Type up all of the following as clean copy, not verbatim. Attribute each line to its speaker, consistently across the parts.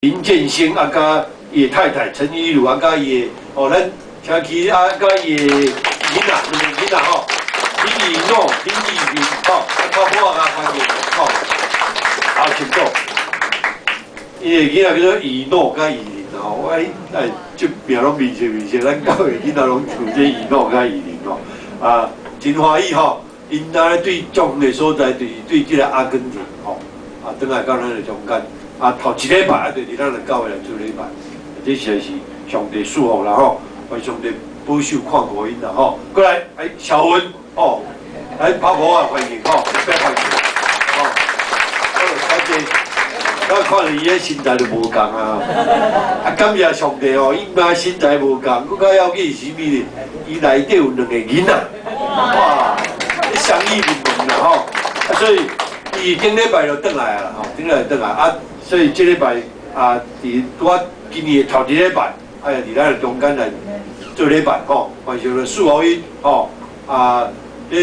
Speaker 1: 林建興啊，佮伊的太太陳怡如啊，佮伊的哦，咱請起啊，佮伊的囡仔，兩个囡仔吼，林以諾、林以雲吼，啊，靠我共歡迎吼，啊，請坐。伊的囡仔叫做以諾佮以琳吼，我哎，這名攏面熟面熟，咱教會囡仔攏有這以諾佮以琳吼，啊，真歡喜吼，𪜶若對中的所在，就是對這个阿根廷吼，啊，轉來到咱的中間。啊，頭一禮拜啊，就佇咱的教會來做禮拜，這實在是上帝賜福啦吼，願上帝保守看顧𪜶啦吼。過來，哎，小文吼，來拍鼓仔歡迎吼，別歡迎吼。好，感謝。我看著伊的身材就無仝啊，啊，感謝上帝哦，伊嘛身材無仝，閣較要緊是啥物呢？伊內底有兩个囡仔，哇，相依為命啦吼。啊，所以伊頂禮拜就轉來啊，吼，頂禮拜轉來啊。所以這禮拜啊，佇拄仔今年的頭一禮拜，啊，佇咱的中間來做禮拜吼，願上帝賜福𪜶吼啊，這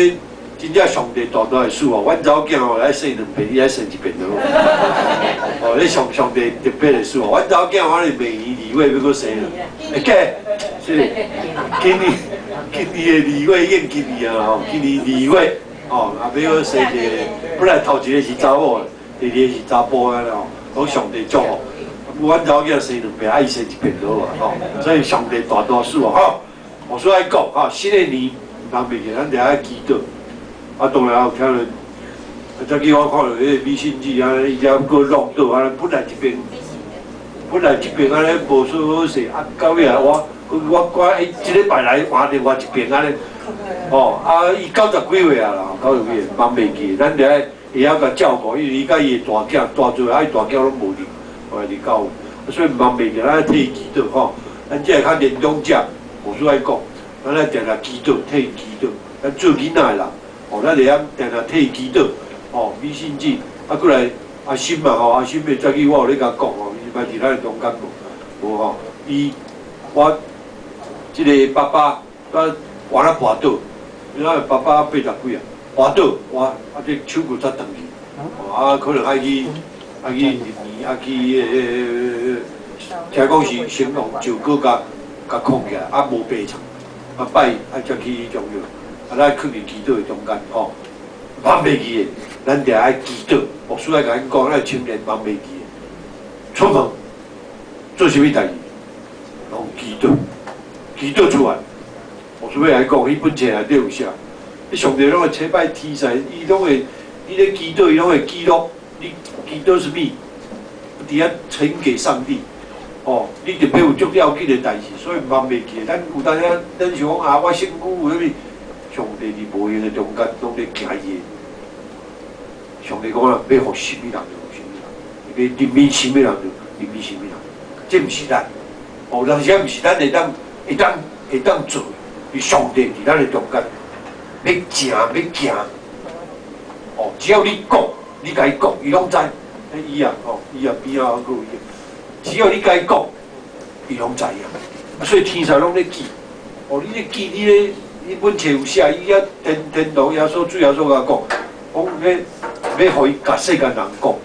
Speaker 1: 真正上帝大大的賜福。阮查某囝吼愛生兩遍，伊愛生一遍就好。哦，這上上帝特別的賜福。阮查某囝我是明年二月欲閣生啦，會記是今年今年的二月已經今年啊吼，今年二月吼啊欲閣生一个，本來頭一个是查某，第二個是查埔啊吼。講上帝祝福，阮查某囝生兩遍，啊伊生一遍就好啊吼，所以上帝大大賜福吼。牧師愛講吼，新的年毋通袂記，咱著愛祈禱。啊，當然有聽著，啊，早起我看著彼個美信姊啊，伊遮閣弄倒啊，本來這邊，本來這邊按呢無說好勢，啊，到尾啊我，我我伊這禮拜來換另外一邊按呢，吼，啊，伊九十幾歲啊啦，九十幾歲，茫袂記，咱著愛會曉共照顧，因為伊佮伊的大囝大做，啊伊大囝攏無佇，無佇教會，所以毋通袂記，咱愛替伊祈禱吼。咱這個較年長者，牧師愛講，咱愛定定祈禱，替伊祈禱。咱做囡仔的人，吼，咱會曉定定替伊祈禱，吼，美信姊，啊，過來阿心嘛吼，阿心的早起我有咧共講吼，伊捌佇咱的中間無？無吼，伊我這个爸爸我倚仔跋倒，伊咱爸爸八十幾啊。跋倒，哇！啊，這手骨才斷去，啊，可能愛去，愛去入院，啊去彼個，聽講是先用石膏共共箍起來，啊無白床，啊拜啊才去中藥，啊咱囥佇祈禱的中間吼，茫袂記的，咱定愛祈禱。牧師愛共𪜶講，咱青年茫袂記的，出門做啥物代誌，攏祈禱，祈禱出來。牧師欲共𪜶講，彼本冊內底有寫。你上帝攏會差派天使，伊攏會，你咧祈禱，伊攏會記錄。你祈禱啥物？佇遐呈給上帝。哦，你特別有足要緊的代誌，所以毋通袂記。咱有當時，咱想講啊，我身軀有啥物？上帝佇無形的中間，攏咧行伊的。上帝講啦，欲予啥物人就予啥物人，欲憐憫啥物人就憐憫啥物人。這毋是咱，哦，有當時毋是咱會當會當會當做，是上帝佇咱的中間。欲成欲行，哦，只要你講，你共伊講，伊攏知。伊啊，吼，伊啊邊仔閣有伊，只要你共伊講，伊攏知影。所以天使攏咧記，哦，你咧記，你咧，你本冊有寫，伊遐天天堂耶穌主耶穌共講，講欲欲予伊共世間人講，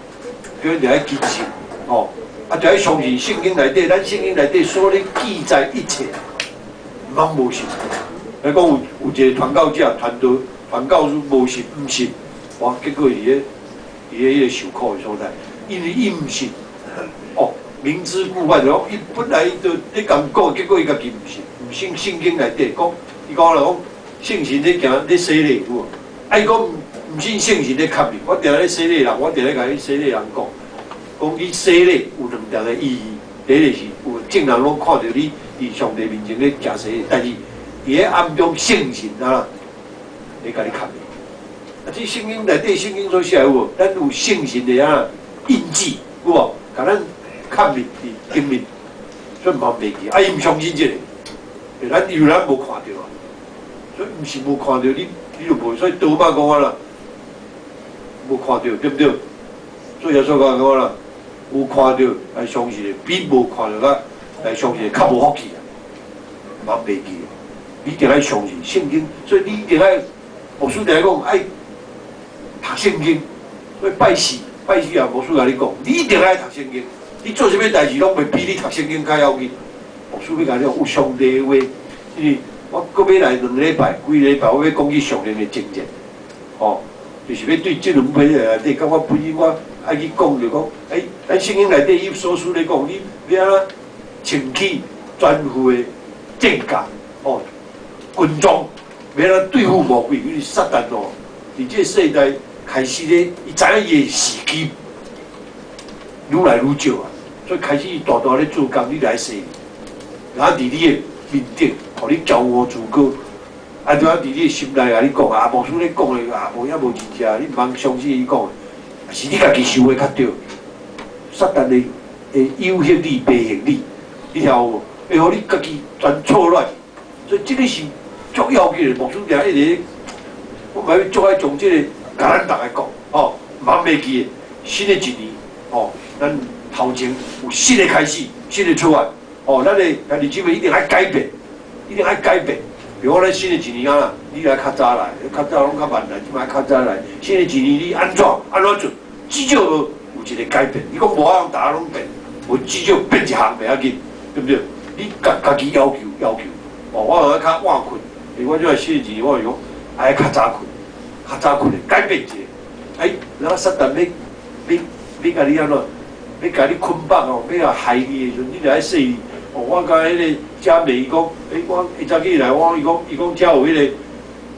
Speaker 1: 叫𪜶著愛謹慎，吼，啊，著愛相信聖經內底，咱聖經內底所咧記載一切，毋通無信。來講有有一个傳教者傳道傳教士無信毋信，哇！結果佇咧佇咧彼个受苦的所在，因為伊毋信，哦，明知故犯，就講伊本來伊就咧共講，結果伊家己毋信，毋信聖經內底講，伊講啦講聖神咧行咧洗禮有無？啊，伊講毋信聖神咧吸你，我定咧洗禮人，我定咧共彼洗禮人講，講你洗禮有兩重的意義，第一個是有眾人攏看著你佇上帝面前咧行洗禮，第二。佇咧暗中聖神啊，咧共你吸你。啊，這聖經內底聖經所寫有無？咱有聖神的啊印記，有無？共咱吸入佇頂面，所以毋通袂記。啊，伊毋相信這个，咱因為咱無看著啊，所以毋是無看著你，你就無。所以多馬講啊啦，無看著對毋對？所以耶穌講講啦，有看著來相信的，比無看著較來相信的較無福氣啊，毋通袂記。你一定愛相信聖經，所以你一定愛牧師定講愛讀聖經。所以拜四拜四啊，牧師共你講，你一定愛讀聖經。你做啥物代誌攏袂比你讀聖經較要緊。牧師欲共你講，有上帝的話，因為我閣欲來兩禮拜、幾禮拜，我欲講去屬靈的征戰，吼，就是欲對這兩篇內底，感覺本身我愛去講就講，欸，咱聖經內底以弗所書咧講，你欲按怎穿起全副的戰甲，吼，軍裝，欲按怎對付魔鬼，因為撒旦哦，佇這個世代開始咧，伊知影伊的時機愈來愈少啊，所以開始伊大大咧做工，你來洗，然後佇你的面頂，予你驕傲自高，啊，就啊佇你的心內共你講啊，牧師咧講的啊，無遐無真正，你毋通相信伊講的，是你家己想的較對。撒旦會會誘惑你、迷惑你，你聽有無？會予你家己全錯亂，所以這个是足要緊的。牧師定一直，我嘛欲足愛將這个共咱逐家講，吼，毋通袂記的。新的一年，吼，咱頭前有新的開始，新的出發，吼，咱的兄弟姊妹一定愛改變，一定愛改變。比如講，咱新的一年啊，你來較早來，較早攏較慢來，這擺較早來。新的一年你按怎按怎做，至少有一個改變。你講無法度逐項攏變，無至少變一項袂要緊，對不對？你共家己要求要求，哦，我愛較晚睏，我這擺新的一年我就講愛較早睏，較早睏的改變一下。哎，然後撒旦欲欲欲共你按怎，欲共你捆綁哦，欲來害你的時陣，你著愛說伊。哦，我共彼个嘉美伊講，欸，我伊早起來，我伊講伊講遮有彼个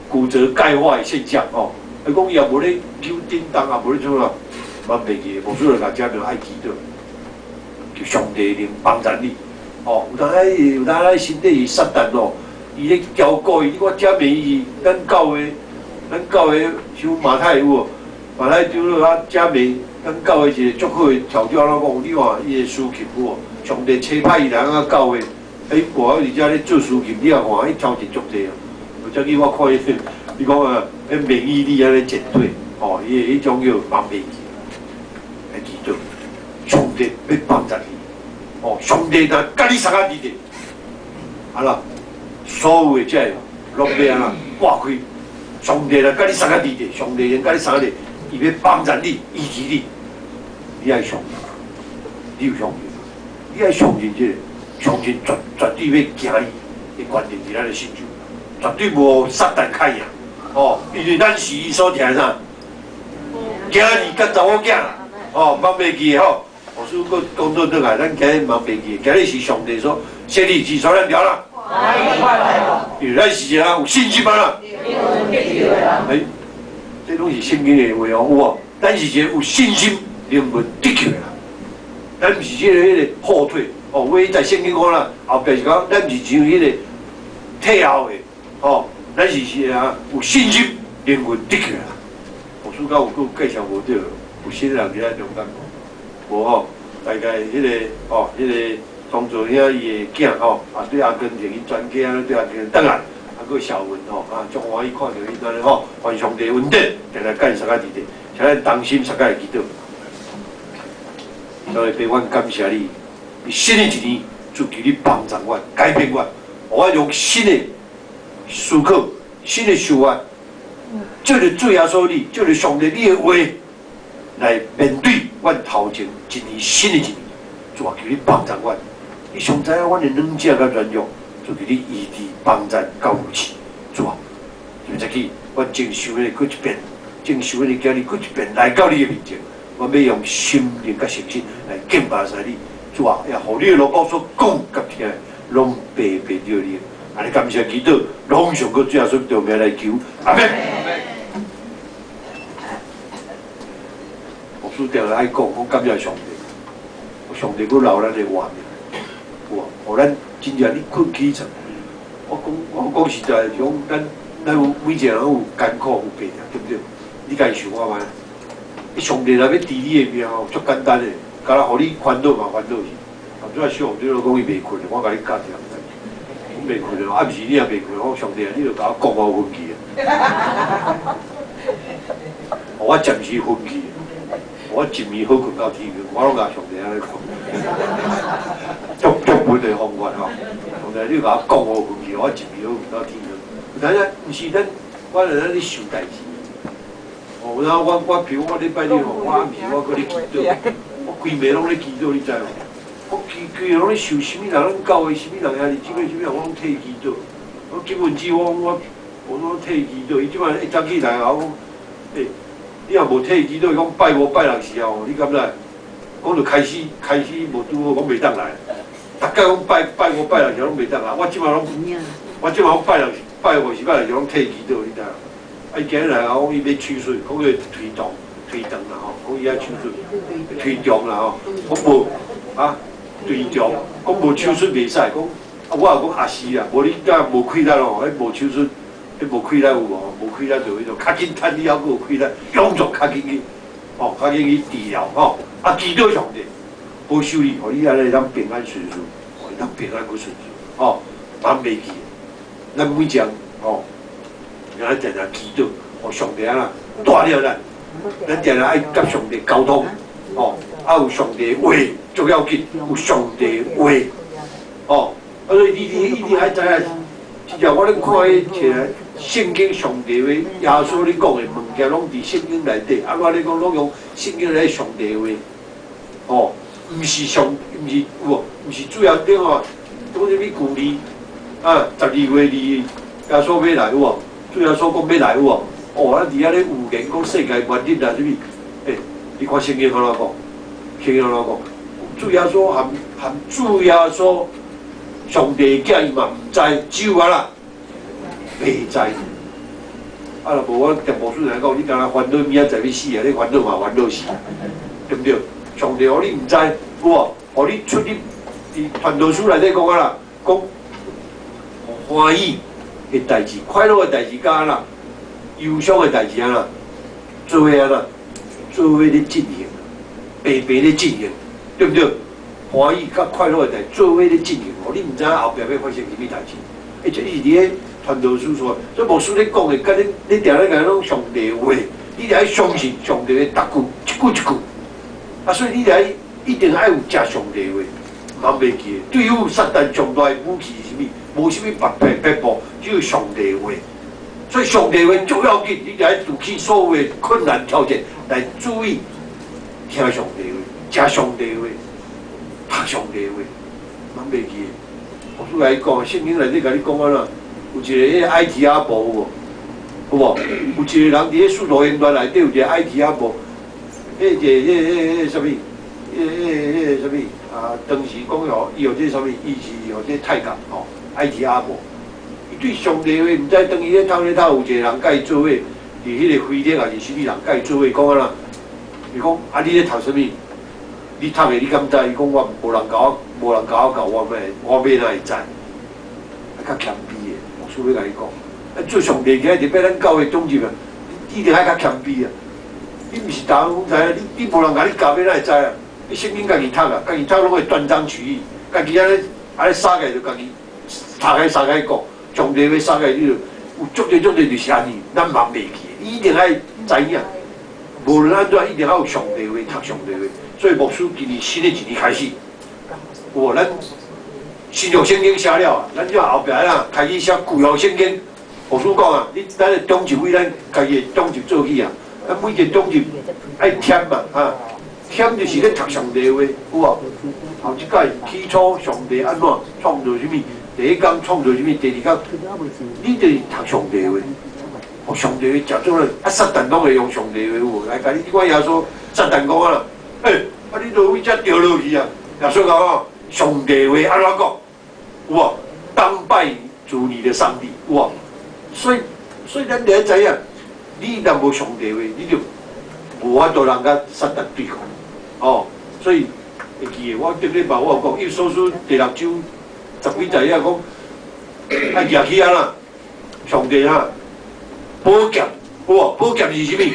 Speaker 1: 骨折鈣化的現象哦。伊講伊也無咧扭叮當，也無咧創啥，嘛袂記，牧師就共嘉美愛祈禱，求上帝靈幫助你。哦，有當有當咱身體是撒旦哦，伊咧驕傲伊，你看嘉美伊是咱教會，咱教會像馬太有無？馬太長老啊，嘉美，咱教會一個足好的調教，怎講？你看伊的司琴有無？上帝差派伊來咱教會，欸，我佇遮咧做司琴，你也看，伊挑戰足濟啊。有才去我看伊，伊講啊，彼免疫力按呢減退，哦，伊的彼種叫茫袂記，愛祈禱，上帝欲幫助你，哦，上帝若佮你相佮佇咧，啊啦，所有的這個攏欲按怎掛開？上帝若佮你相佮佇咧，上帝共你相佮佇，伊欲幫助你，醫治你，你愛相信，你有相信？你愛相信這个，相信絕絕對欲行伊的權能佇咱的身上，絕對無撒旦較贏，哦，因為咱是伊所疼的啥？囝兒佮查某囝，哦，茫袂記的吼。牧師閣講倒轉來，咱今日茫袂記，今日是上帝所設立之所，咱了啦。因為咱是一個有信心啊啦。欸，這攏是聖經的話哦，有無？咱是一個有信心、靈魂得救的人。咱毋是這个彼个後退哦。我在聖經講啦，後壁是講咱毋是像彼个退後的哦，咱是是啊有信心、靈魂得救的人。牧師敢有閣介紹無對？有新人佇咱中間無？無吼，大概彼个哦，彼个當做兄伊的囝吼，啊對阿根廷伊全家對阿根廷轉來，啊閣小文吼，啊足歡喜看著伊按呢吼，願上帝恩典，定來佮伊相佮佇咧，請咱同心相佮來祈禱。上帝，阮感謝你，佇新的一年，主求你幫助阮，改變阮，予阮用新的思考、新的想法，借著主耶穌你，借著上帝你的話來面對阮頭前一年新的一年。主啊，求你幫助阮，你上知影阮的軟弱佮軟弱，主求你醫治、幫助、佮扶持。主啊，就這去，阮靜修的閣一遍，靜修的今日閣一遍來到你的面前。我欲用心靈佮誠實來敬拜神你，主啊，也予你的羅國所講佮聽的，攏白白著你。按呢感謝祈禱，攏上閣主耶穌的名來求，阿門。牧師定定愛講，講感謝上帝，上帝閣留咱的活命，有無？予咱真正你睏起床，我講我講實在，是講咱咱有每一個人有艱苦有病痛，對毋對？你家己想看覓？上帝若欲治你的病吼，足簡單的，敢若予你煩惱嘛煩惱去。啊，怎啊小你攏講伊袂睏，我共你教一下，阮袂睏的，啊毋是你也袂睏，我上帝啊，你著共我講我昏去啊！予我暫時昏去，我一暝好睏到天明，我攏共上帝按呢講，足足穩的方法吼。上帝，你共我講我昏去，我一暝好睏到天明。有當時毋是咱，我著咱咧想代誌。哦，有當我我譬如我禮拜日吼，我暗時我閣咧祈禱，我規規暝攏咧祈禱，你知無？我規規暝攏咧想，啥物人咱教會，啥物人遐弟姊妹，啥物人，我攏替伊祈禱。我金文志，我攏替伊祈禱。伊這擺一早起來，我講，欸，你若無替伊祈禱，伊講拜五拜六時候，你敢知？講就開始無拄好，講袂當來。逐擺講拜拜五拜六時攏袂當啊！我這擺攏拜六拜五是拜六時攏替伊祈禱，你知無？啊，伊今日來啊，講伊欲手術，講伊推動推長啦吼，講伊愛手術推長啦吼，講無啊推長，講無手術袂使，講啊我也講也是啦，無你敢無氣力咯，彼無手術，彼無氣力有無？無氣力就彼種較緊趁你猶閣有氣力，勇壯較緊去，吼，較緊去治療吼，啊祈禱上帝保守你，予你按呢會當平安順遂，會當平安閣順遂，吼，咱袂記，咱每一項吼，咱定定祈禱，予上帝啊帶領咱，咱定定愛佮上帝溝通，吼，啊有上帝話足要緊，有上帝話，吼，啊所以你一定愛知影，真正我咧看彼個聖經上帝話，耶穌咧講的物件攏佇聖經內底，啊我咧講攏用聖經來上帝話，吼，毋是上，毋是有無？毋是主要頂吼，講啥物舊年啊，12月2，耶穌欲來有無？主耶穌講欲來有無？哦，咱佇遐咧預言講世界末日啊，啥物？欸，你看聖經按怎講？聖經按怎講？主耶穌含含主耶穌上帝的囝伊嘛毋知，只有按怎？父知。啊，若無我定牧師來講，你敢若煩惱明仔載欲死啊？你煩惱嘛煩惱死，對毋對？上帝予你毋知，有無？予你出入佇傳道書內底講啊啦，講歡喜的代誌、快樂的代誌，佮按怎憂傷的代誌按怎做伙按怎做伙咧進行，白白咧進行，對毋對？歡喜佮快樂的代誌做伙咧進行，哦，你毋知影後壁欲發生啥物代誌。欸，這是佇咧傳道書說，所以牧師咧講的，佮你你定咧共講上帝話，你著愛相信上帝的逐句一句一句。啊，所以你著愛一定愛有食上帝話，毋通袂記。對付撒旦上大的武器是啥物？無啥物別別步，只有上帝話。所以上帝話足要緊，你著愛拄起所有的困難挑戰來注意聽上帝話，食上帝話，讀上帝話，毋通袂記。牧師共你講，聖經內底共你講按怎？有一個彼個 IT 阿婆有無？有無？有一個人佇咧使徒行傳內底有一個 IT 阿婆，彼個彼個彼個啥物？彼個彼個啥物？啊，當時講吼，伊號這啥物？伊是號這太監吼，IT 阿婆。伊對上帝話毋知，當伊咧讀咧讀，有一個人佮伊做伙，佇彼個腓力抑是啥物人佮伊做伙講按怎？伊講啊，你咧讀啥物？你讀的你敢知？伊講我無人共我，無人共我教，我欲我欲哪會知？啊，較謙卑的，牧師欲共你講，啊，做上帝今日特別咱教會長執啊，你一定愛較謙卑啊！你毋是逐項攏知影，你無人共你教，欲哪會知啊？你聖經家己讀啊，家己讀攏會斷章取義，家己按呢按呢撒開就家己讀開撒開講，上帝欲撒開你就有足濟足濟就是按呢，咱嘛袂記，你一定愛知影，無論按怎一定愛有上帝話，讀上帝話。所以牧師今年新的一年開始，有無？咱新約聖經寫了啊，咱就後壁啦開始寫舊約聖經。牧師講啊，你咱的長執為咱家己的長執做起啊，咱每一個長執愛添嘛啊，添就是咧讀上帝話，有無？頭一擺起初上帝按怎創造啥物？第一工創造啥物？第二工，你就是讀上帝話。哦，上帝話誠做咧，啊，撒旦攏會用上帝話有無？來共你，你看耶穌，撒旦講啊，欸，啊你都為遮掉落去啊？耶穌講，上帝話按怎講？有無？當拜主你的上帝，有無？所以咱著愛知影，你若無上帝話，你就無法度通佮撒旦對抗。哦，所以會記得我頂禮拜我有講，以弗所書第六章十幾節遐講，愛舉起按怎？上帝哈，寶劍，有無？寶劍是啥物？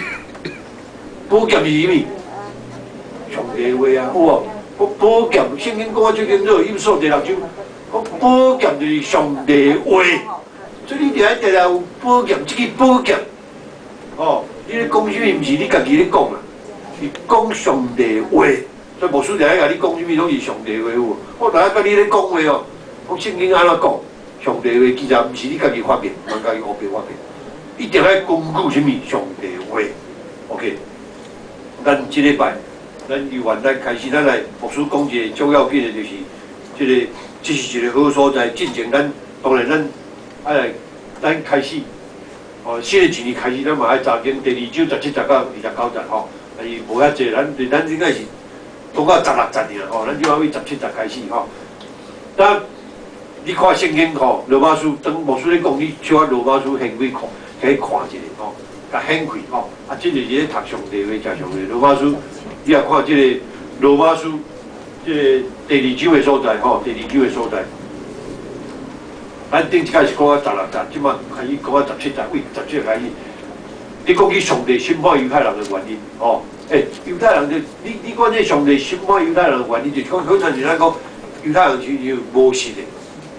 Speaker 1: 寶劍是啥物？上帝話啊，有無？講寶劍，聖經講啊最清楚，以弗所第六章講寶劍就是上帝話，所以你著愛定定有寶劍，這支寶劍，哦，你咧講啥物？毋是你家己咧講啊，是講上帝話。所以牧師定愛共你講啥物，攏是上帝話有無？我若愛共你咧講話哦，講聖經按怎講？上帝話其實毋是你家己發明，毋通家己烏白發明，一定愛根據啥物？上帝話。OK，咱這禮拜咱猶原咱開始，咱來牧師講一个重要緊的，就是這个，這是一个好所在。進前咱當然咱愛來，咱開始，哦，新的一年開始，咱嘛愛查經第二章17節到29節吼，但是無遐濟，咱應該是講到16節爾吼，咱就愛為十七節開始吼。但你看聖經吼，羅馬書，當牧師咧講，你小可羅馬書掀開看，去看一下吼，共掀開吼。啊，這就是咧讀上帝話，食上帝。羅馬書，你若看這个羅馬書，這个第二章的所在吼，第二章的所在。咱頂一擺是講到16節，這擺開始講到十七節，為十七節開始。你講起上帝審判猶太人的原因，吼，欸，猶太人就你講這上帝審判猶太人的原因，就是講好像是咱講猶太人是無信的，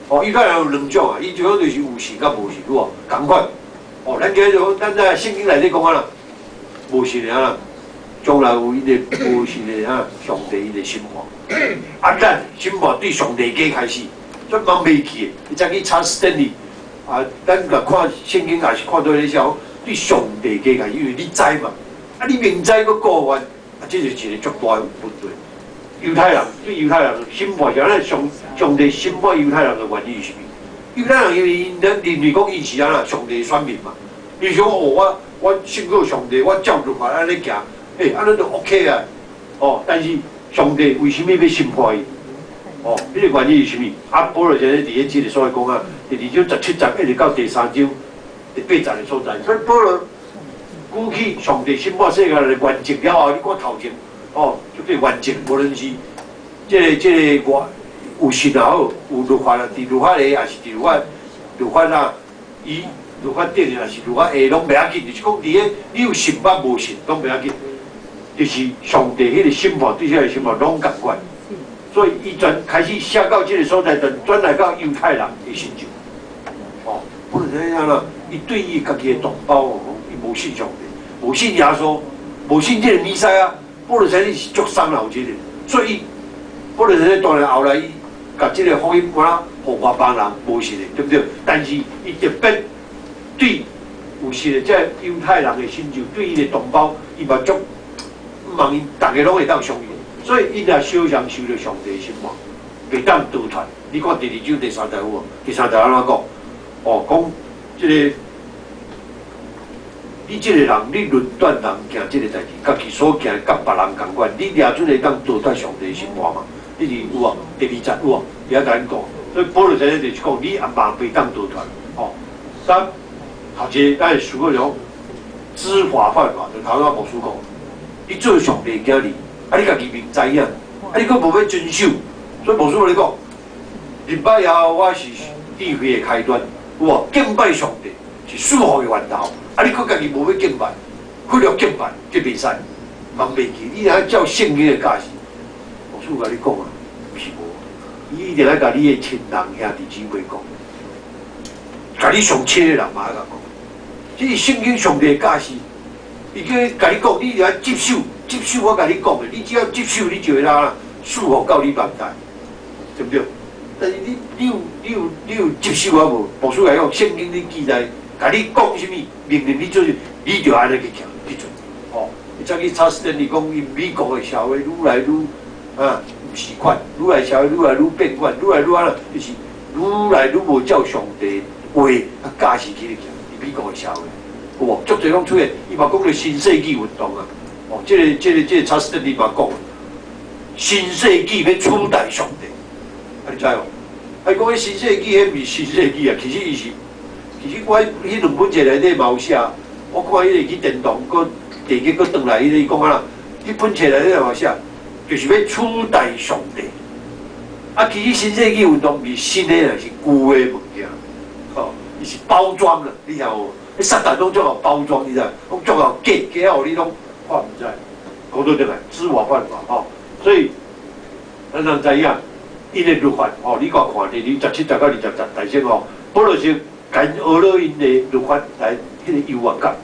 Speaker 1: 哦，猶太人有兩種啊，伊一種就是有信佮無信，有無？仝款。哦，咱今日就咱在聖經內底講啊啦，無信的啊，將來有伊个無信的啊，上帝伊的審判。啊，咱審判對上帝家開始，所以茫袂記的，伊才去查斯坦利啊，咱若看聖經也是看到咧啥，對上帝家開始，因為你知嘛，啊，你明知閣過犯，啊，這就是一个足大的問題。猶太人對猶太人審判，像咱上帝審判猶太人的原因是啥物？猶太人因為𪜶咱認為講𪜶是按怎上帝的選民嘛，伊想哦，我信靠上帝，我照律法按呢行，欸，按呢就 OK 啊，哦，但是上帝為啥物欲審判伊？哦，彼个原因是啥物？啊，保羅現在佇咧這个所在講啊，第二章十七節一直到第三章第八節的所在，所以保羅舉起上帝審判世界的原則了後，你看頭前，哦，就對原則，無論是這个我有信也好，有律法啊，佇律法下也是佇律法啊，伊律法頂也是律法下，攏袂要緊，就是講佇咧你有信捌無信，攏袂要緊，就是上帝彼个審判對這个審判攏仝款。所以伊轉開始寫到這个所在，就轉來到猶太人的身上。哦，不能這樣啦，伊對伊家己的同胞哦，伊無信上帝，無信耶穌，無信這个彌賽亞，保羅先生是足傷腦筋的。所以保羅先生當然後來伊共這个福音敢若予外邦人無信的，對不對？但是伊特別對有信的這猶太人的身上，對伊的同胞，伊嘛足毋望𪜶逐个攏會當相信。所以𪜶若小常受著上帝審判，袂當逃脫。你看第二章第三節有無？第三節按怎講？哦，講這个你這个人，你論斷人行這个代誌，家己所行的佮別人仝款，你掠準會當逃脫上帝審判嗎？你是有無？第二節有無？伊遐共咱講，所以保羅先生就是講，你也嘛袂當逃脫。哦，咱頭一個咱會思考講，知法犯法，就頭拄仔牧師講，你做上帝囝兒。啊！你家己明知影，啊！你閣無欲遵守，所以牧師共你講，認捌耶和華是智慧的開端，有無？敬拜上帝是賜福的源頭。啊！你閣家己無欲敬拜，忽略敬拜，這袂使，茫袂記。你若照聖經的教示，牧師共你講啊，毋是無，你一定愛共你的親人兄弟姊妹講，共你上親的人嘛愛共講。這是聖經上帝的教示，伊叫伊共你講，你著愛接受。接受我共你講的，你只要接受，你就會當賜福到你萬代，對毋對？但是你有接受啊無？牧師共你講，聖經你記載，共你講啥物，命令你做，你就按呢去行去做。哦，你再去查斯坦利講，𪜶美國的社會愈來愈啊，毋是款，愈來社會愈來愈變款，愈來愈按怎，就是愈來愈無照上帝話啊教示去咧行。佇美國的社會，有無？足濟攏出現，伊嘛講著新世紀運動啊。哦，這个查斯坦利嘛講，新世紀欲取代上帝，啊，你知無？啊，伊講彼新世紀，彼毋是新世紀啊，其實伊是，其實我彼兩本冊內底嘛有寫，我看彼个去電動，閣地鐵閣轉來，彼個伊講按怎，彼本冊內底嘛有寫，就是欲取代上帝。啊，其實新世紀運動毋是新的啦，是舊的物件，吼，伊是包裝啦，你聽無？彼撒旦攏足𠢕包裝，你知？攏足𠢕假假予你攏。看毋知，講倒轉來，知法犯法吼，所以咱人知影，𪜶的律法吼，你閣看第二17節到20節大聖吼，保羅是共學了𪜶的律法來彼個優越感，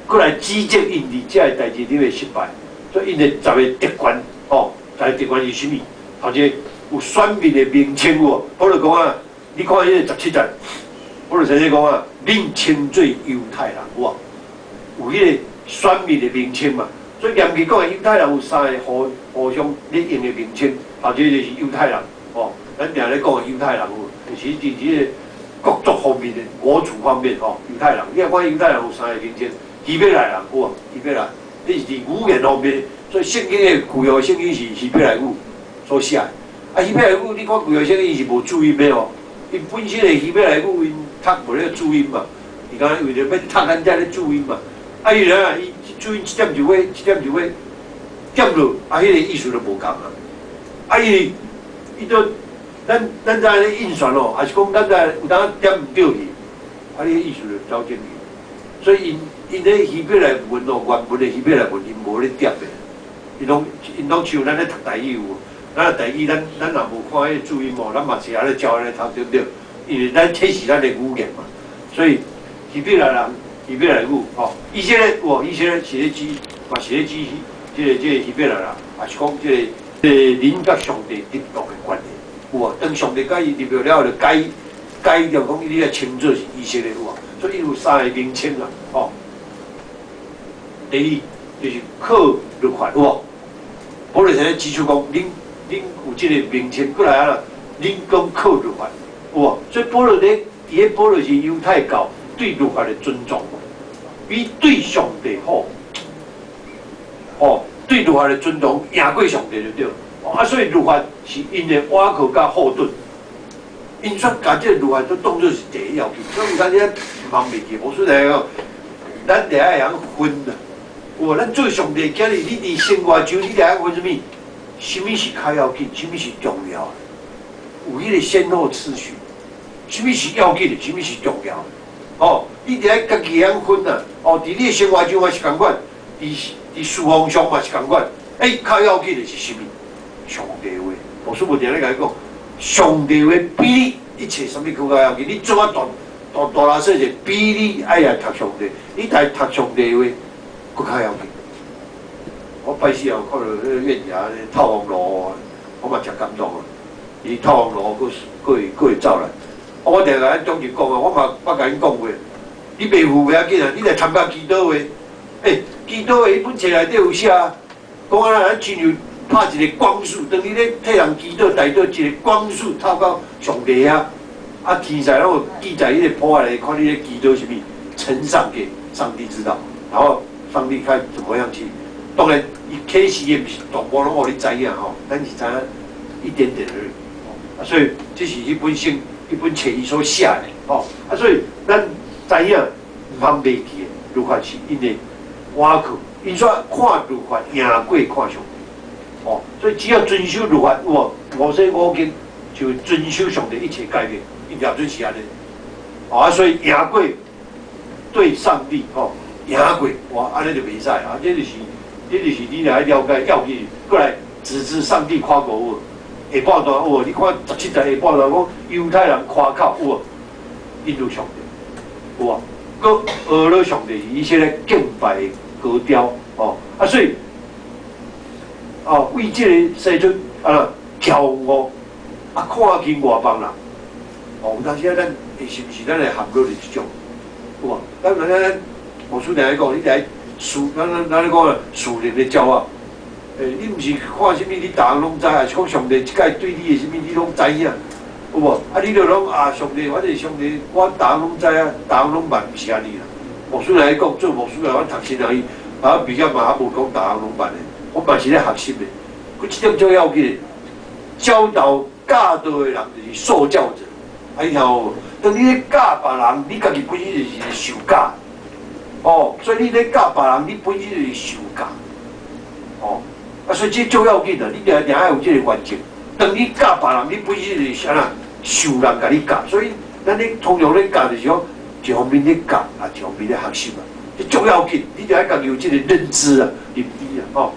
Speaker 1: 閣來指責𪜶佇這个代誌頂的失敗，所以𪜶的十个特權吼，十个特權是啥物？頭一个有選民的名稱有無？保羅講啊，你看彼个十七節，保羅先生講啊，恁稱做猶太人有無？有彼個選民的名稱嘛？所以嚴格講，猶太人有三个互相咧用的名稱，頭一個就是猶太人，吼，咱定咧講的猶太人有，就是佇這个國族方面的國族方面，吼，猶太人。你若看猶太人有三个名稱，希伯來人有無？希伯來，這是佇語言方面，所以聖經的舊約聖經是希伯來語所寫的。啊，希伯來語你看舊約聖經是無注音的哦，𪜶本身的希伯來語𪜶讀無咧注音嘛，伊敢為著欲讀咱遮咧注音嘛。啊，伊咧伊注音一點就會，一點就會點落，啊，彼个意思就無仝啊。啊，伊都咱在咧印刷哦，抑是講咱在有當點毋對去，啊，你意思就走進去。所以𪜶咧希伯來文哦，原文的希伯來文，𪜶無咧點的，𪜶攏像咱咧讀台語有無？咱台語咱若無看彼个注音哦，咱嘛是按呢照按呢讀對毋對？因為咱這是咱的語言嘛，所以希伯來人、希伯來語吼，以色列有，以色列是咧指，嘛是咧指這個希伯來人，也是講這個人佮上帝立約的關係，有無？當上帝佮伊立約了後，就改改掉講你來稱做是以色列，有無？所以伊有三个名稱啦，吼。第二就是靠律法，有無？保羅先指出講，恁有這個名稱過來啊啦，恁講靠律法，有無？所以保羅咧，佇咧保羅是猶太教對律法的尊重，比對上帝好，哦，對律法的尊重贏過上帝就對。啊，所以律法是𪜶的倚靠佮後盾，𪜶煞共這個律法都當做是第一要緊。所以有當時毋通袂記，無說來講，咱得愛曉分啊。有無？咱做上帝囝兒，你佇生活中你得愛分啥物？啥物是較要緊？啥物是重要的？有彼個先後次序，啥物是要緊的？啥物是重要的？哦，你得愛家己曉分啊！哦，佇你的生活中嘛是仝款，佇事奉上嘛是仝款。欸，較要緊的是啥物？上帝話，牧師無定咧共你講，上帝話比你一切啥物閣較要緊。你做啊大大大大細細，比你愛來讀上帝，你來讀上帝話閣較要緊。我拜四後看著彼個月牙咧透風爐，我嘛誠感動啊！伊透風爐閣會走來。我定共咱長執講啊，我嘛捌共𪜶講過，你袂赴袂要緊啊，你來參加祈禱會，欸，祈禱會彼本冊內底有寫啊，講啊，咱親像拍一个光束，當你咧替人祈禱，代禱一個光束透到上帝遐，啊，天使攏有記在彼個簿內，看你咧祈禱啥物，呈上給上帝知道，然後上帝看怎麼樣去。當然，伊啟示的毋是全部攏予你知影吼，咱是知影一點點而已。啊，所以這是彼本聖、彼本冊伊所寫的吼。啊，所以咱知影毋通袂記的，律法是𪜶的倚靠，𪜶煞看律法贏過看上帝。哦，所以只要遵守律法，有無？摩西五經就遵守上帝一切誡命，𪜶標準是按呢。哦，啊，所以贏過對上帝吼，贏過哇，按呢就袂使啊，這就是你來了解要緊，過來指著上帝誇口有無？下半段有無？你看17節下半段講猶太人誇口有無？𪜶有上帝有無？閣學了上帝是以色列敬拜的高雕哦，啊，所以哦，為這個生出啊驕傲啊，看輕外邦人哦，有當時啊，咱會是毋是咱會陷落佇這種有無？咱牧師定咧講，你來屬咱咧講屬靈的驕傲，欸，你毋是看啥物，你逐項攏知，抑是講上帝這擺對你的啥物，你攏知影，有無？啊，你就攏啊，上帝，反正上帝，我逐項攏知啊，逐項攏捌，毋是按呢啦。牧師來講，做牧師的，我讀神學院，啊，畢業嘛，猶無講逐項攏捌的，我嘛是咧學習的。閣這點最要緊的，教導教導的人就是受教者。啊，你聽好無？當你咧教別人，你家己本身就是受教。哦，所以你咧教別人，你本身就是受教。哦，啊，所以這最要緊啊！你定定愛有這個原則。當你教別人，你本身就是啥啦？受人共你教。所以咱咧通常咧教就是講，一方面咧教，啊，一方面咧學習啊。這最要緊，你著愛家己有這個認知啊、認知啊，吼。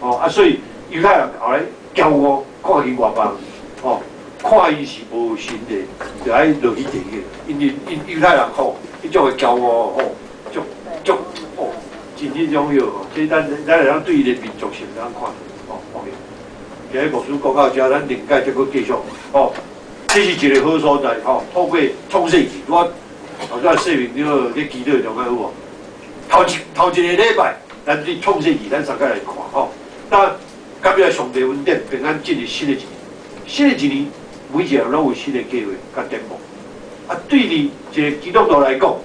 Speaker 1: 哦，啊，所以猶太人後來驕傲，看輕外邦，哦，看伊是無神的，就愛落去地獄。因為𪜶猶太人吼，彼種的驕傲吼，足足哦，真彼種迄吼，這咱會當對伊的民族性通看，吼，OK。今日牧師講到遮，咱靈界再閣繼續，吼，這是一個好所在，吼，透過創世記，我頭先說明了咧祈禱中間有無？頭一個禮拜，咱對創世記，咱三個來看吼。那感謝上帝恩典，平安進入新的一年。新的一年，每一個人攏有新的計劃佮展望。啊，對你一個基督徒來講，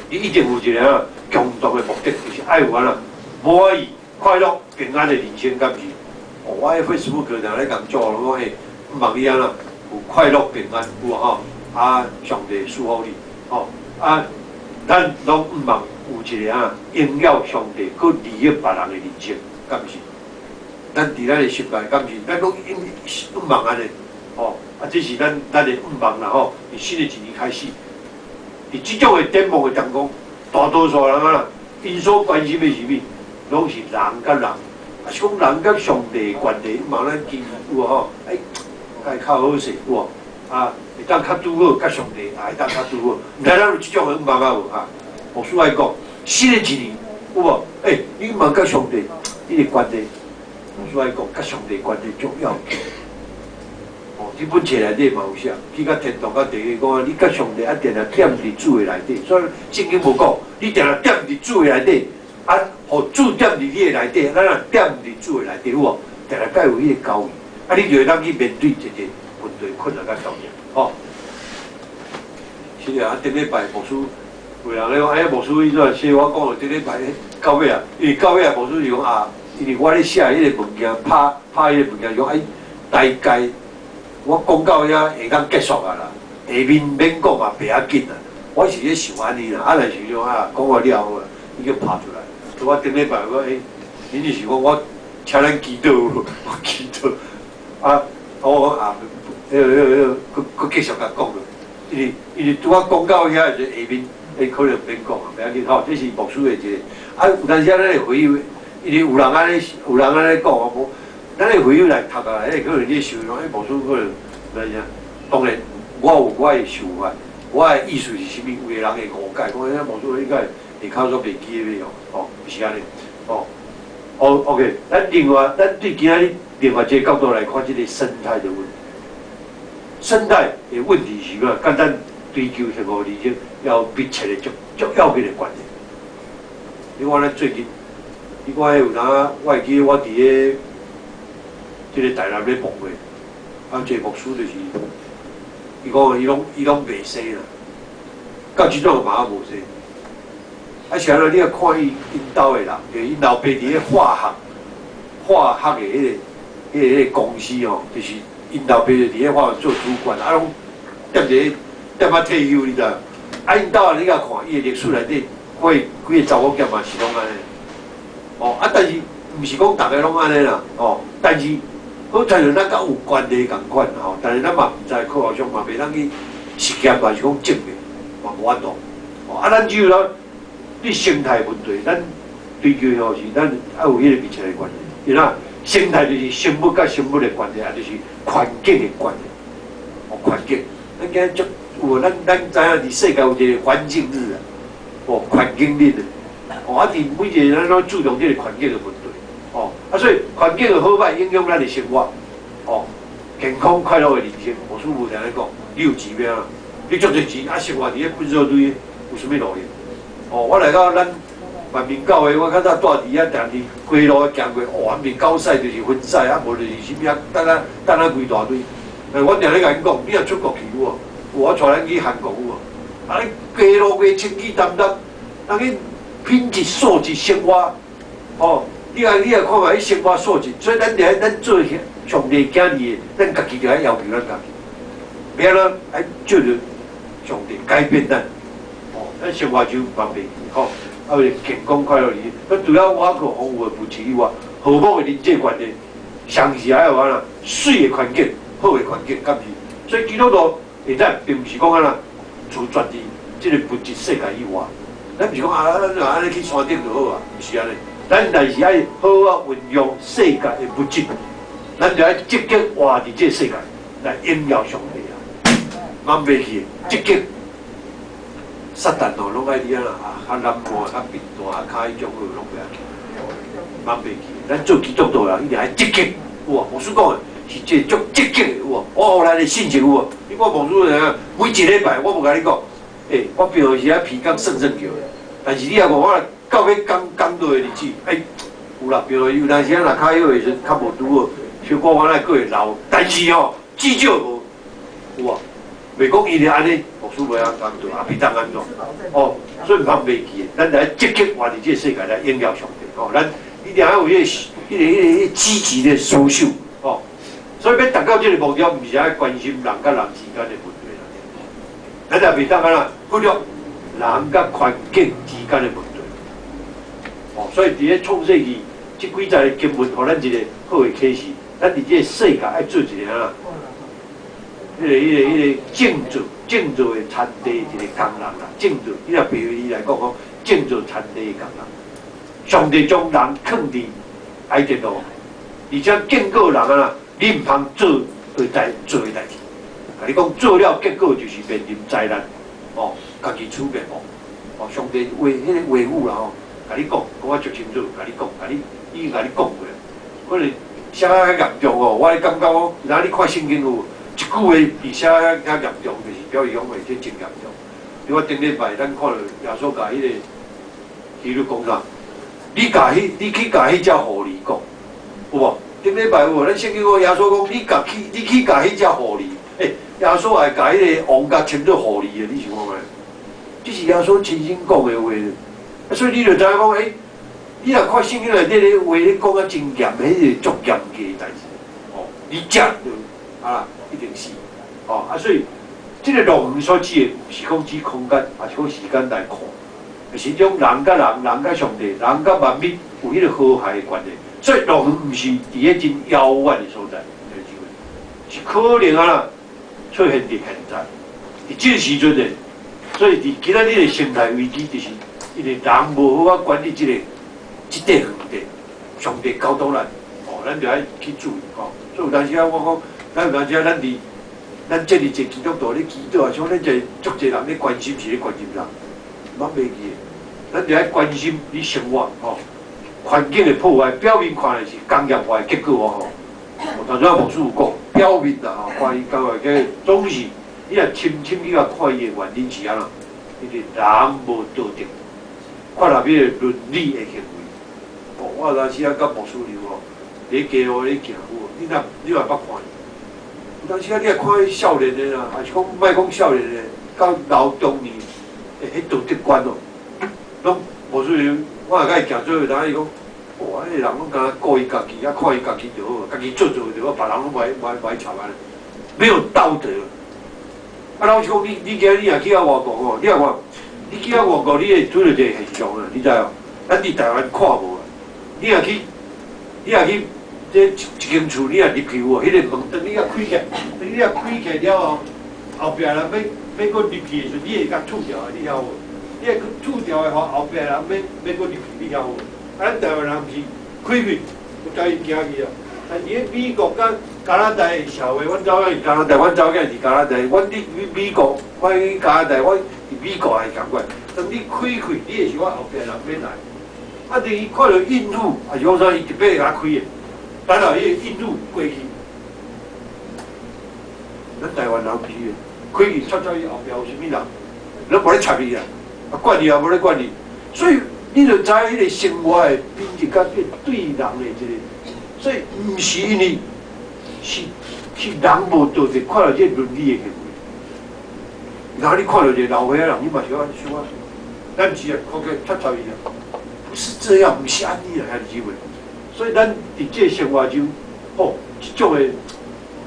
Speaker 1: 你一定有一個啊共同的目的，就是愛有按怎滿意、快樂、平安的人生，敢毋是？哦，我喺 Facebook 定咧共做，講欸，望你按怎有快樂平安，有無吼？啊，上帝賜福你，吼啊，咱攏毋望有一個啊榮耀上帝、閣利益別人的人生，敢毋是？咱佇咱的心內，敢毋是？咱攏毋望按呢，吼啊，這是咱的願望啦吼。佇新的一年開始，佇這種的展望的當中，大多數人啊，𪜶所關心的是啥物？攏是人佮人，啊是講人佮上帝的關係，望咱基有無吼？欸，會較好勢有無？啊，會當較拄好，佮上帝也會當較拄好。毋知咱有這種的願望啊無？啊，牧師愛講，新的一年有無？欸，你望佮上帝，你的關係，牧師愛講，佮上帝關係重要。哦，這本冊內底嘛有寫，去到天堂佮地獄講啊，你佮上帝啊，定定踮佇主的內底。所以聖經無講，你定定踮佇主的內底，啊，予主踮佇你的內底，咱若踮佇主的內底有無？定定佮有彼個交易，啊，你就會當去面對一個問題困難佮挑戰，吼。是啊，頂禮拜牧師有人咧講，哎，牧師伊怎寫我講的頂禮拜到尾啊，因為到尾啊，牧師是講啊，因為我咧寫彼個物件，拍拍彼個物件，講哎，大概我講到遐會當結束啊啦，下面免講嘛，袂要緊啦。我是咧想按呢啦，啊，若是講啊，講完了後啊，伊叫拍出來。所以我頂禮拜我欸，恁就是講我請咱祈禱，我祈禱啊，我講啊，彼個閣閣繼續共講咯，因為拄仔講到遐時，下面欸可能免講啊，袂要緊吼，這是牧師的一個。啊，有當時咱會回應，因為有人按呢，有人按呢講啊，無，咱的回應來讀啊，欸，可能你想講，欸，牧師可能來啥？當然，我有我的想法，我的意思是啥物？有的人會誤解，講欸，牧師應該下跤煞袂記得哦，吼，毋是按呢，吼。哦，OK，咱另外，咱對今仔日另外一個角度來看，這個生態的問題。生態的問題是啥？佮咱追求幸福人生要密切的足足要緊的關係。你看咱最近，你看彼有當，我會記得我佇咧這個台南咧牧會，啊，一個牧師就是，伊講伊攏袂生啦，到這陣嘛猶無生。啊，是按怎？你若看伊𪜶兜的人，就𪜶老爸佇咧化學的彼個公司吼，就是𪜶老爸就佇咧化學做主管，啊，攏踮佇咧踮啊退休，你知無？啊，𪜶兜你共看伊的歷史內底，幾幾個查某囝嘛是攏按呢。哦，啊，但是毋是講逐个攏按呢啦，哦，但是好親像咱佮有關係仝款吼，但是咱嘛毋知科學上嘛袂當去實驗嘛是講證明，嘛無法度。哦，啊，咱只有講對生態問題，咱追求吼是咱愛有彼個密切的關係。因為生態就是生物佮生物的關係，也就是環境的關係。哦，環境，咱今日足有咱知影佇世界有一個環境日啊，哦，環境日啊，哦，啊，佇每一個人攏注重這個環境的問題，哦，啊，所以環境的好歹影響咱的生活，哦，健康快樂的人生，牧師無定咧講，你有錢咩啊？你足濟錢，啊，生活佇咧糞埽堆，有啥物路用？哦，我來到咱萬民教會，我較早住佇遐，定佇街路行過，哦，毋是狗屎就是糞屎，啊，無就是啥物啊，等啊等啊規大堆。欸，我定咧共𪜶講，你若出國去有無？有我帶咱去韓國有無？啊，你街路袂清氣澹澹，人去品質素質生活，哦，你若看覓彼生活素質，所以咱佇咱做上帝囝兒的，咱家己就愛要求咱家己，欲按怎愛借著上帝改變咱，哦，咱生活就方便去吼，啊，有健康快樂人生。咱除了我閣豐富的物質以外，和睦的人際關係，上是愛有按怎媠的環境、好的環境，敢毋是？所以基督徒會當並毋是講按怎除絕佇這個物質世界以外，咱毋是講啊，咱就按呢去山頂就好啊，毋是按呢。咱但是愛好好運用世界的物質，咱就愛積極活佇這個世界來榮耀上帝啊！茫袂去積極。撒旦哦，攏愛你按怎啊，較懶惰、較貧惰、啊，較彼種好，攏袂要緊，茫袂去。咱做基督徒人一定愛積極，有無？牧師講的是這個足積極的，有無？我予咱的信息有無？你看牧師怎樣？每一禮拜我無共你講，欸，我平常時啊鼻工算算叫的，但是你若看我到尾講講落的日子，欸，有啦，比如有當時啊，若較彼個時陣較無拄好，小可我來閣會留，但是吼，至少無有啊，袂講伊咧按呢，牧師袂曉講對，也袂當按怎，哦，所以毋通袂記，咱來積極活佇這個世界來榮耀上帝，哦，咱一定要有彼個積極的思想，哦，所以欲達到這個目標，毋是愛關心人佮人之間的問題啦，咱也袂當按怎忽略人佮環境之間的問題，哦，所以佇咧創世記這幾節的經文，予咱一個好的啟示，咱佇這個世界愛做一個按怎？彼個種造的田地一個工人啦，種造，你若比喻來講吼，種造田地的工人。上帝將人囥佇伊甸樂，而且警告人啊，你毋通做的代做的代誌。共你講做了，結果就是面臨災難，哦，家己處滅亡。哦，上帝話彼個話語啦吼，共你講，講啊足清楚，共你講，共你已經共你講過。可能寫較嚴重哦，我咧感覺講，若你看聖經有一句話比寫較嚴重，就是表示講話這真嚴重。你我頂禮拜咱看著耶穌共彼個希律講啥？你去共彼隻狐狸講，有無？頂禮拜有無？咱聖經講耶穌講，你去共彼隻狐狸，欸，耶穌會共彼個王共稱做狐狸的，你想看覓？這是耶穌親身講的話，啊，所以你就知影講，欸，你若看聖經內底咧話咧講啊真嚴，彼個足嚴格的代誌，哦，你食就啊一定死，哦，啊，所以這個樂園所指的，毋是講指空間，也是講時間來看，是種人佮人、人佮上帝、人佮萬物有彼個和諧的關係。所以樂園毋是佇咧真遙遠的所在，是可能啊出現佇現在，佇這個時陣的。所以佇今仔日的生態危機，就是因為人無好好管理這塊園地，上帝交託咱，哦，咱就愛去注意吼。所以有當時啊，我講，咱有當時啊，咱佇咱這裡一個基督徒咧祈禱啊，像咱這足濟人咧關心是咧關心啥？攏袂記的，咱就愛關心你生活吼，環境的破壞，表面看來是工業化的結果吼。頭先牧師有講，表面啦吼，看伊工業化，總是你若深深去共看伊的原因是按怎？因為人無道德，看落彼個倫理的行為。哦，我有當時啊，佮牧師娘吼，佇街路咧行有無？你若你嘛捌看？有當時啊，你若看彼少年的啦，還是講莫講少年的，到老中年，欸，彼道德觀哦，攏無輸陣，我若佮伊行做伙，當伊講，哇，彼個人攏敢若顧伊家己，啊，看伊家己就好，家己做做就好，別人攏無愛插按呢，沒有道德。啊，老實講，你今日你若去到外國吼，你若看，你去到外國，你會拄著一個現象啊，你知無？咱佇台灣看無啊。你若去這一間厝，你若入去有無？彼個門當你若開起來，當你若開起來了後，後壁人欲閣入去的時陣，你會共吐掉，你曉無？你若吐掉的話，後壁人欲閣入去，你曉無？啊，咱台灣人毋是開去，有走伊行去啊。但佇咧美國佮加拿大的社會，阮查某囝佇加拿大，阮查某囝佇加拿大，阮佇美國，我去加拿大，我佇美國也是仝款。當你開開，你會想講後壁人欲來。啊，當伊看著孕婦，抑是講啥，伊特別會共開的。等下彼個孕婦過去，咱台灣人毋是的，開去插插伊後壁有啥物人，攏無咧插伊啊，啊管伊也無咧管伊，所以你就知彼個生活的品質佮對人的這個，所以毋是因為是人無道德，看著這個倫理的行為。然後你看著一個老歲仔人，你嘛是按想啊，咱毋是啊，看起插插伊啊，不是這樣，毋是按呢啊，兄弟姊妹。所以咱佇這個生活中，吼，這種的，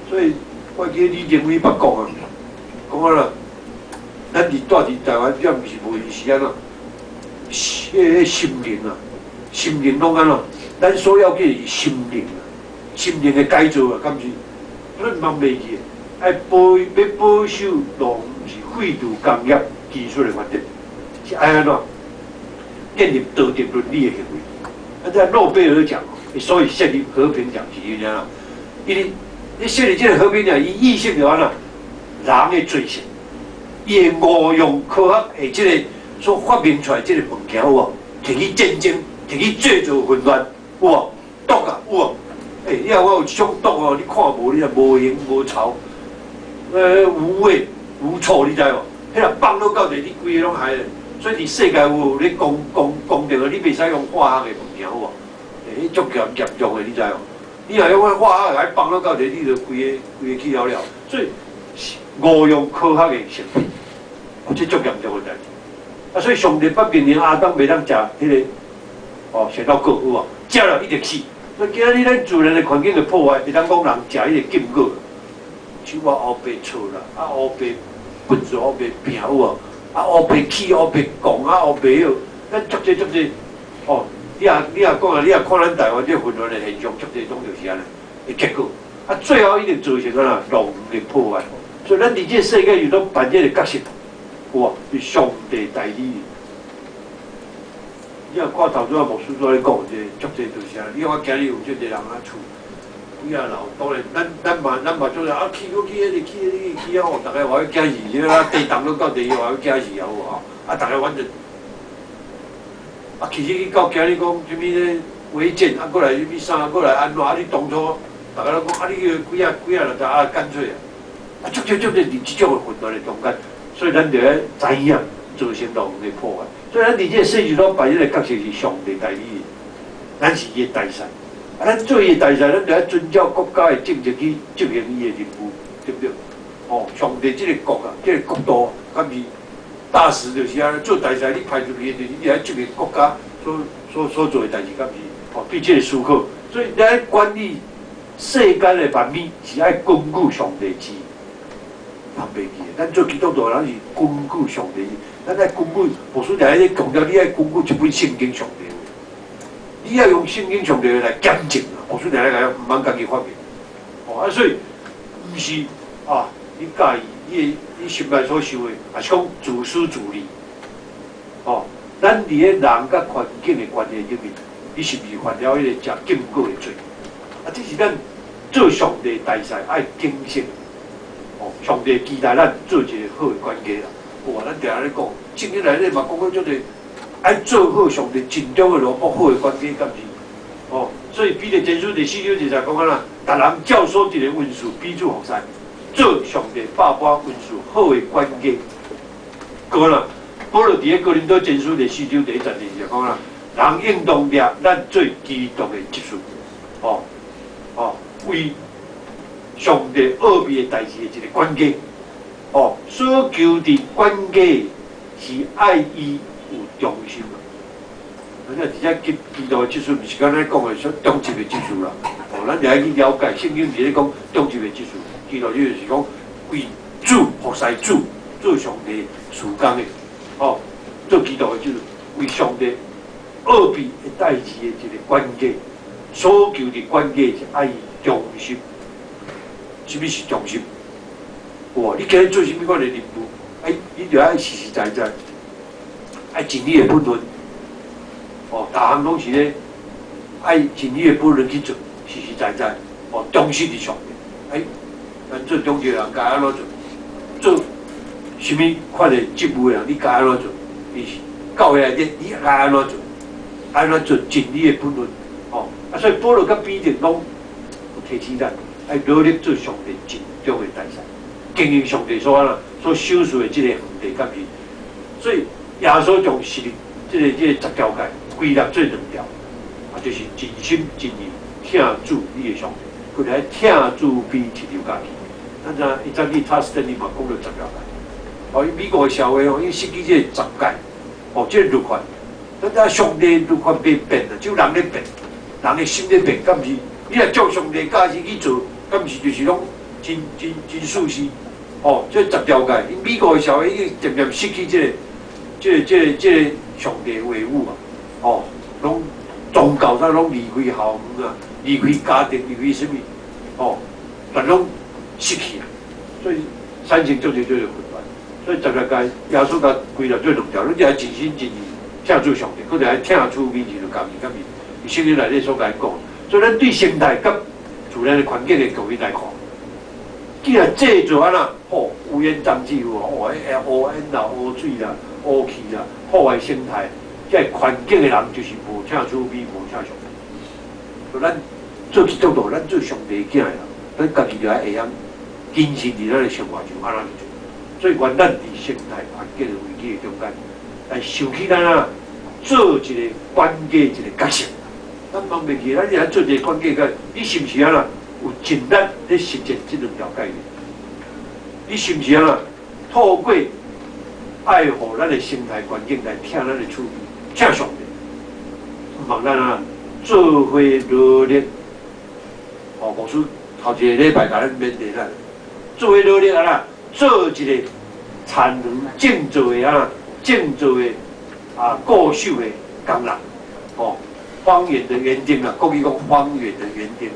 Speaker 1: 所以我記得李登輝捌講啊，講啊啦，咱佇住佇台灣，這毋是無閒時按怎？彼個心靈啊，心靈攏按怎？咱所要緊是心靈啊，心靈的改造啊，敢是？咱毋通袂記，愛保欲保守樂園，毋是廢除工業技術的發展，是愛按怎？建立道德倫理的行為。啊，這諾貝爾獎，所以設立和平獎是因為按怎？因為你設立這個和平獎，伊意識著按怎？人的罪性，伊會誤用科學的這個所發明出來這個物件有無？摕去戰爭，摕去製造混亂，有無？毒啊，有無？欸，你若我有這種毒哦，你看無？你若無形無臭，無味無臭，你知無？彼若放落到地，你規个攏害。所以佇世界有咧講講講著，你袂使用化學的物件有無？欸，彼足嚴嚴重的，你知無？你若用化學來放落到底，你就規个規个去了了。所以誤用科學的食品，哦，這足嚴重的代誌。啊，所以上帝捌命令亞當袂當食彼个哦，檳榔果有無？食了一定死。所以今仔日咱自然的環境的破壞，會當講人食彼個禁果，手仔烏白錯啦，啊烏白笨手烏白拼有無？啊烏白起烏白講啊烏白囂，咱足濟足濟哦！你若講啊，你若看咱台灣這混亂的現象，足濟攏就是按呢的結果。啊，最後一定造成按怎農的破壞。所以咱佇這個世界有當扮演的角色，有無？是上帝代理。你若看頭拄仔牧師在咧講，這足濟就是按呢。你看今日有足濟人啊厝幾仔樓，當然咱嘛做啊去閣去彼個去彼個去啊吼，逐个話欲驚死，啊地動攏到地話欲驚死啊有無吼？啊，逐个反正啊，其實去到今日講啥物咧違建，啊，閣來啥物啥，閣來按怎？啊，你當初逐个攏講啊，你個幾仔幾仔就啊乾脆啊，啊，足濟足濟佇這種的混亂的中間，所以咱就愛知影造成農的破壞。所以咱佇這個世界中扮演的角色是上帝代理的，咱是伊的大使。啊，咱做伊的大使，咱就愛遵照國家的政策去執行伊的任務，對毋對？哦，上帝這個國啊，這個國度，敢是大使就是按呢，做大使，你派出去的就是你愛執行國家所做的代誌，敢是？哦，對這個思考，所以你愛管理世間的萬物，是愛根據上帝旨意。人袂記的，咱做基督徒，咱是根據上帝，咱愛根據牧師常咧強調，你愛根據這本聖經上帝話，你愛用聖經上帝話來檢證啊！牧師常咧講，毋通家己發明。哦，啊，所以毋是啊，你佮意你的你心內所想的，抑是講自私自利。哦，咱佇咧人佮環境的關係裡面，你是毋是犯了彼個食禁果的罪？啊，這是咱做上帝大使愛警醒。哦，上帝期待咱做一個好的管家啦。有啊，咱定定咧講，聖經內底嘛講過足濟，愛做好上帝盡忠的奴僕，好的管家，敢是？哦，所以彼得前書第四章二節講按怎，逐人照所得的恩賜彼此服侍，做上帝百般恩賜好的管家。閣啦，保羅佇咧哥林多前書第四章第一節就講啦，人應當掠咱做基督的執事，哦哦，為上帝奧秘的代誌的一個管家，哦，所求佇管家是愛伊有忠心啊。咱這直接基督的執事，毋是敢若講的說忠貞的執事啦。哦，咱就愛去了解聖經是咧講忠貞的執事，基督就是講為主服侍主，做上帝事工的，哦，做基督的就是為上帝奧秘的代誌的一個管家，所求的管家是愛伊忠心。啥物是忠心？哇！你今日做啥物款的任務？哎，你就愛實實在在，愛盡你的本分。哦，逐項攏是咧愛盡你的本分去做，實實在在，哦，忠實佇上帝。哎，咱做長者的人該按怎做？做啥物款的職務的人，你該按怎做？伊是教會內底，你該按怎做？按怎做盡你的本分？哦，啊，所以保羅佮彼得攏有提醒咱，愛努力做上帝盡忠的大使，經營上帝所按怎所賞賜的這個園地，敢是？所以耶穌將設立這個十條誡歸納做兩條，啊，就是盡心盡意疼主你的上帝，閣來疼主比親像家己。咱知影伊早起塔斯頓伊嘛講著十條誡，哦，美國的社會哦，伊失去這個十誡，哦，這個律法，咱知影上帝律法袂變啊，只有人咧變，人的心咧變，敢毋是？你若照上帝教示去做，敢毋是就是攏真真真舒適？哦，這十條誡，𪜶美國的社會已經漸漸失去這個上帝話語啊！哦，攏宗教啥攏離開校園啊，離開家庭，離開啥物？哦，全攏失去啊！所以產生足濟足濟混亂。所以十條誡，耶穌共歸納做兩條，你愛盡心盡意疼主上帝，閣愛疼主比親像家己，敢是？聖經內底所共咱講。所以咱對生態佮自然的環境的教育來看，既然製造按怎，吼烏煙瘴氣有無？哦，彼烏煙啦、污水啦、烏氣啦，破壞生態，這個環境的人就是無疼主比無疼上帝。所以咱做基督徒，咱做上帝囝的人，咱家己就愛會曉謹慎佇咱的生活上按怎去做。所以，願咱佇生態環境的危機的中間，來想起咱啊，做一個管家一個角色。咱忘袂記，咱是做一個管家，你是毋是啊？有盡力咧實踐這兩條誡命？你是毋是啊？透過愛護咱的生態環境來疼咱的厝邊，疼上帝，望咱啊做伙努力。哦，牧師頭一個禮拜共咱勉勵咱，做伙努力啊啦，做一個田園種造的啊，種造的啊，固守的工人，哦，荒野的園丁啦，國語講荒野的園丁，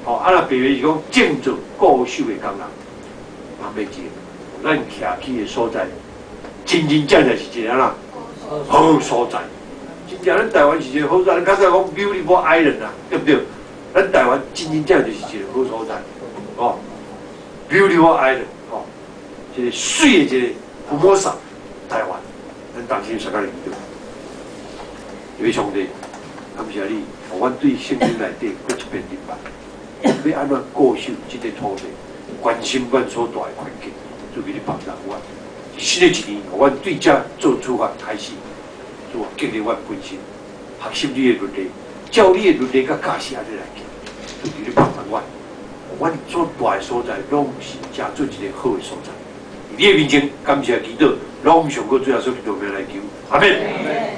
Speaker 1: 哦，啊若白話是講種造固守的工人，嘛袂記，咱徛起的所在，真真正正是一個按怎好所在。真正咱台灣是一個好所在，咱較早講 Beautiful Island 啊，對毋對？咱台灣真真正正就是一個好所在，哦，Beautiful Island，哦，一個媠的一個福摩薩台灣，咱當時說甲你對。因為上帝，感謝你，予阮對聖經內底閣一遍明白，欲按怎固守這個土地，關心阮所蹛的環境，主求你幫助阮。新的一年，予阮對這做出發開始，主啊，建立阮本身，學習你的倫理，照你的倫理佮教示按呢來行，主求你幫助阮，阮所蹛的所在，攏是成做一個好的所在。佇你的面前，感謝祈禱，攏上過主耶穌基督名來求，阿們。